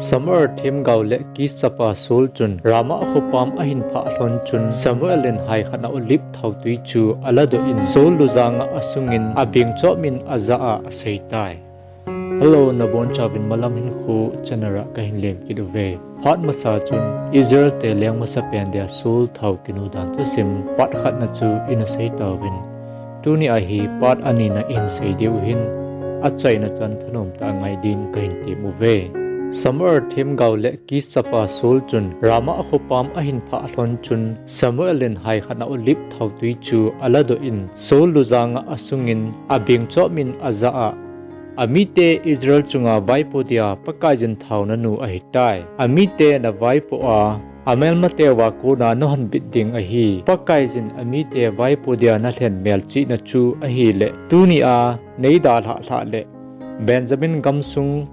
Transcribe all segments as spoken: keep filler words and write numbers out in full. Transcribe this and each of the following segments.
Samuel themgao le Kis chapa Saul chun Ramah khopam ahin phah lhon chun Samuel in haikhat a olive thautui chu aladoh in Saul lujanga asungin abeng chom in ajah a aseitai. Hello, nabonchauvin Malam Hinkho channel a kahin lemkit uve. Phat masa chun Israel te leng masapen dia Saul thao kinu dan thusim part khatna chu ina seitauvin. Tuni a hi part anina ihin sei diu ahin, achaina chan thanom tah a ngai din kahin tem uve. Samuel themgao le Kis chapa Saul chun Ramah khopam ahin phah lhon chun Samuel in haikhat a olive thautui chu aladoh in Saul lujanga asungin abeng chom in ajah a, amite Israel chunga vaipo dia Pakaiyin thao nanu ahitai. Amite navaipoh a, amelmateuva kona nahon bit ding ahi. Pakaiyin amite vaipo dia nalhen melchihna chu ahile, tuni a neidalhah lhah le Benjamin gamsung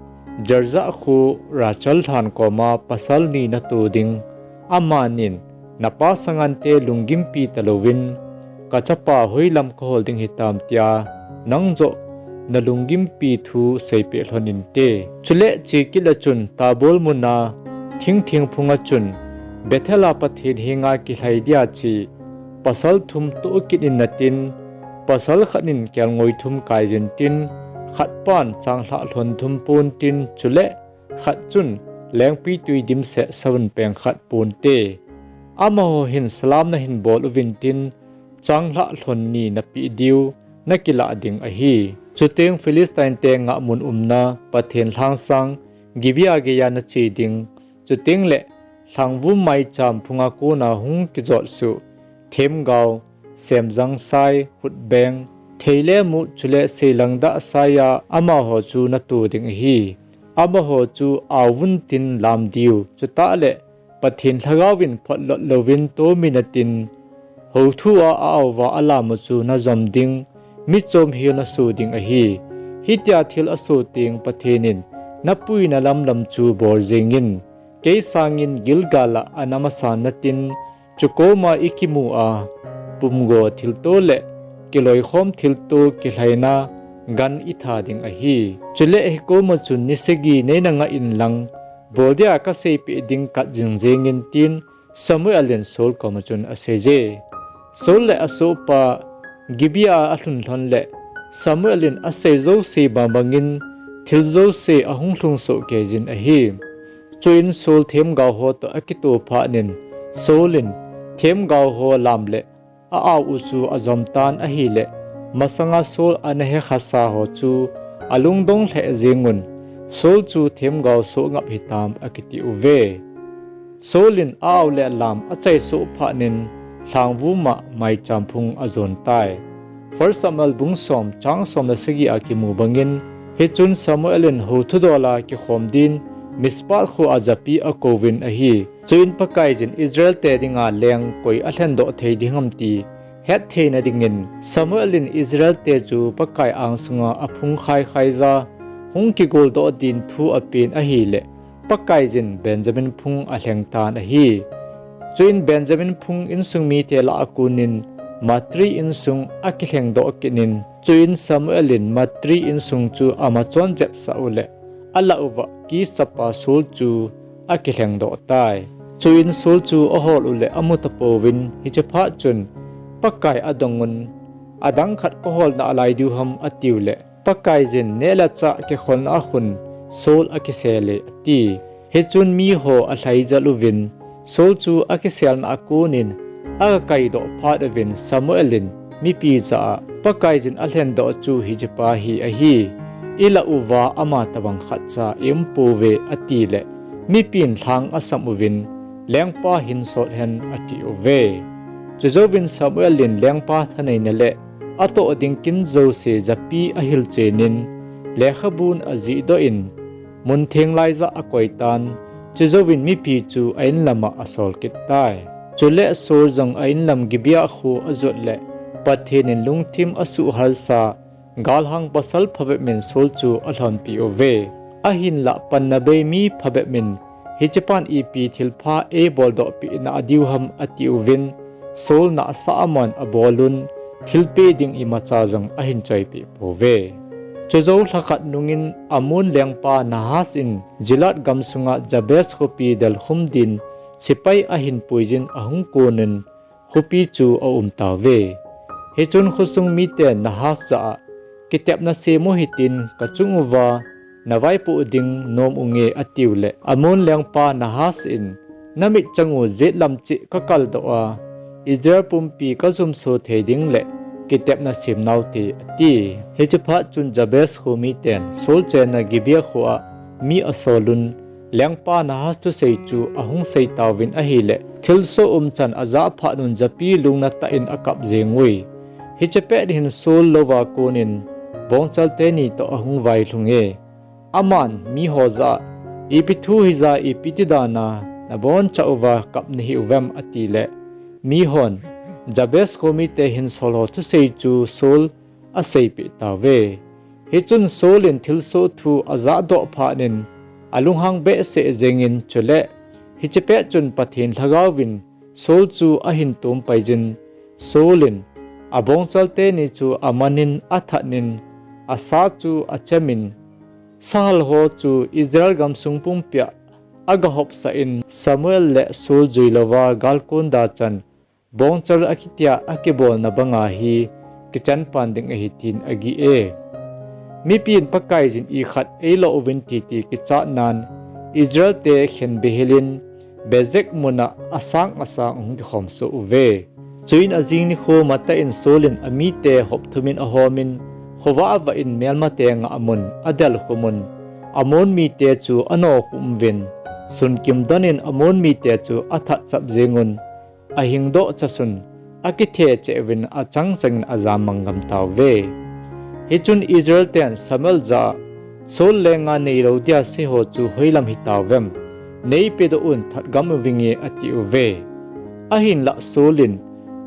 Jerzah kho Rachel lhan koma pasal ni nato ding. Amanin, napa sangante lunggimpi talouvin, kachapa hoilam kahol ding hitam tia, nangjoh nalunggimpi thu seipeh lhon inte. Chule chekit le chun Tabor muna thingthing phunga chun Bethel a Pathen henga kilhai dia che pasal thum tohkit in natin, pasal khat in kelngoi thum kaiyin tin, khatpan changlhah lhon thum pon tin, chule khat chun lengpitwi dimset savun peng khat ponte. Amaho hin salam nahin bol uvin tin, changlhah lhon ni napeh diu nakilah ding ahi. Chuteng Philistine te ngahmun umna Pathen lhangsang Gibeah geiya nache ding, chuteng le lhangvum maicham phunga kona hung kijotsuh themgao, semjang sai, khutbeng, thei le mut chule seilangdah saiya amaho chu nato ding ahi. Amaho chu aovun tin lam diu, chutah le Pathen lhagaovin photlot louvin tomin natin, houthua a-aova alama chu najom ding, michom hel naso ding ahi. Hitia thil aso teng Pathen in napuina lamlam chu bol jengin, kei sangin Gilgal a ana masan natin, chukoma ikimu a, pumgo thilto le kiloikhom thilto kilhaina gan itha ding ahi. Chule hikoma chun ni sagi neina ngah inlang, bol dia kaseipeh ding kat jingjengin tin, Samuel in Saul koma chun aseije. Saul le asohpa Gibeah a alhun lhon le Samuel in asei jouse bangbangin thil jouse ahung lhung soh keijin ahi. Chuin Saul themgao ho toh akito phatnin, Saul in themgao ho lam le a-ao u chu ajom tan ahile, masanga Saul ana hekhasa ho chu alungdong lheh jengun, Saul chu themgao soh ngap hitam akiti uve. Saul in a-ao le lam achaisoh phatnin, lhangvum a maicham phung ajon tai. First Samuel bung som chang som le sagi a kimu bangin, hichun Samuel in hou thudol a kikhom din Mizpah kho a japi akouvin ahi. Chuin Pakaiyin Israel te dinga leng koi alhendoh thei ding ham ti hettheina dingin, Samuel in Israel te chu Pakai angsunga aphung khaikhaija hung kigoldoh din thu apen ahile, Pakaiyin Benjamin phung alheng tan ahi. Chuin Benjamin phung insung mite lah a konin Matri insung akilhengdoh kitnin, chuin Samuel in Matri insung chu amachon jepsah ule, alah uva Kis chapa Saul chu akilhengdoh tai. Chuin Saul chu ahol ule amu tapouvin, hiche phat chun Pakai adongun, adang khat kahol nalai diu ham atiule, Pakaiyin neh le chah kikholna a khun Saul akisele ati. Hichun miho alhaijal uvin, Saul chu akiselna a konin agakaidoh phat uvin Samuel in mipi jah a, Pakaiyin alhendoh chu hichepa hi ahi, ilah uva ama tobang khatcha iumpouve atile, mipin lhang asam uvin, lengpa hinsot hen ati uve. Chujouvin Samuel in lengpa thaneina le atoh ding kin jouse japi ahilchenin, lekhabun ajihdoh in, muntheng laijah akoitan, chujouvin mipi chu a-inlama asol kit tai. Chule Saul jong a-inlam Gibeah kho ajot le, Pathen in lungthim asuhhalsa, galhang pasal phabep in Saul chu alhonpi uve. Ahinlah panna bei mi phabep in, hichepan ipi thilpha eiboldohpeh nadiu ham atiuvin, Saul nahsah amon abolun, thilpeh ding imacha jong ahin choipeh pouve. Chujou lhakhat nungin Ammon lengpa Nahas in Gilead gamsunga Jabes khopi delkhum din sepai ahin puiyin ahung konin khopi chu aum tauve. Hichun khosung miten Nahas jah a, Kitepna sem u hitin kachung uva navaipoh ding nom unge, atiuleh Ammon lengpa Nahas in, Namit chang u jetlam cheh kakaldoh a, Israel pumpi kajumso thei ding leh kitepna sem naute, ati. Hiche phat chun Jabes kho miten Saul chenna Gibeah khoa mi asolun, lengpa Nahas thusei chu ahung sei tauvin ahileh, thilsoh umchan ajah phatnun japi lungnatah in akap jeng ui. Hiche pet hin Saul louva konin bongchal teni toh ahung vailhunge. Aman miho jah a, Ipi thu hija ipi ti dana nabonchauva kap nahiuvem, atileh, mihon, Jabes kho mite hinsol ho thusei chu Saul aseipeh tauve. Hichun Saul in thilsoh thu ajahdoh phatnin alunghang behseh jengin chuleh, hiche pet chun Pathen lhagaovin Saul chu ahin tompaiyin, Saul in abongchal teni chu amanin athatnin, asa chu achemin, sahal ho chu Israel gamsung pumpia agahopsah in, Samuel le Saul juilouva galkon da chan bongchal akitia akibolna banga hi kichan pan ding ahi tin agih e. Mipin Pakaiyin ikhat eilo uvin titi kichatnan, Israelte khenbehilin Bezek muna asang asang ahung kikhomsoh uve. Chuin ajing nikho matah in Saul in amite hopthumin ahomin, khovah vah in melmate ngahmun adelkhumun, Ammon mite chu anokhum uvin, sunkim donin Ammon mite chu athatchap jengun, ahingdoh chasun, akithe cheh uvin achang changin ajam manggam tauve. Hichun Israelten Samuel jah a, Saul lenga neilou dia seiho chu hoilam hitauvem? Neipedoh un, thatgam uvinge, atiuve. Ahinlah Saul in,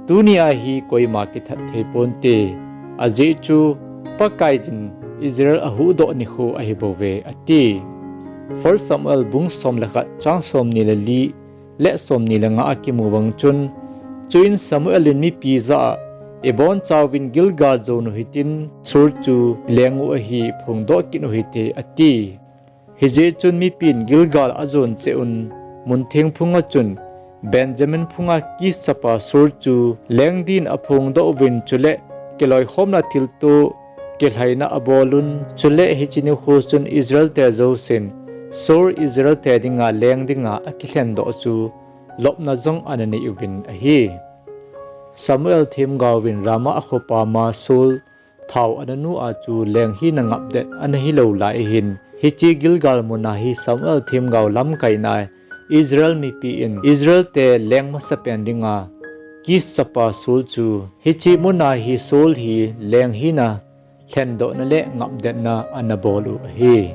Tunia hi koima kithat thei ponte, ajeh chu Pakaiyin Israel ahuhdoh nikho ahibouve, ati. First Samuel bung som le khat chang somni le li le somni le nga a kimu bang chun, chuin Samuel in mipi jah a, Ibonchauvin Gilgal jon u hitin, Saul chu leng u ahi, phongdoh kit u hite, ati. Hijeh chun mipin Gilgal ajon cheh un, mun theng phunga chun Benjamin phunga Kis chapa Saul chu leng din aphongdoh uvin, chule kiloikhomna thilto kilhaina abolun, chule hiche nikho chun Israelte jousen Saul Israelte dinga leng dinga akilhendoh chu lopna jong ana nei uvin ahi. Samuel themgaovin Ramah khopama Saul thao ana nu a chu leng hina ngapdet ana hilou lai ahin, hiche Gilgal muna hi Samuel themgao lamkaina Israel mipi in Israelte leng masapen dinga Kis chapa Saul chu hiche muna hi Saul hi leng hina lhendohna le ngapdetna ana bol u ahi.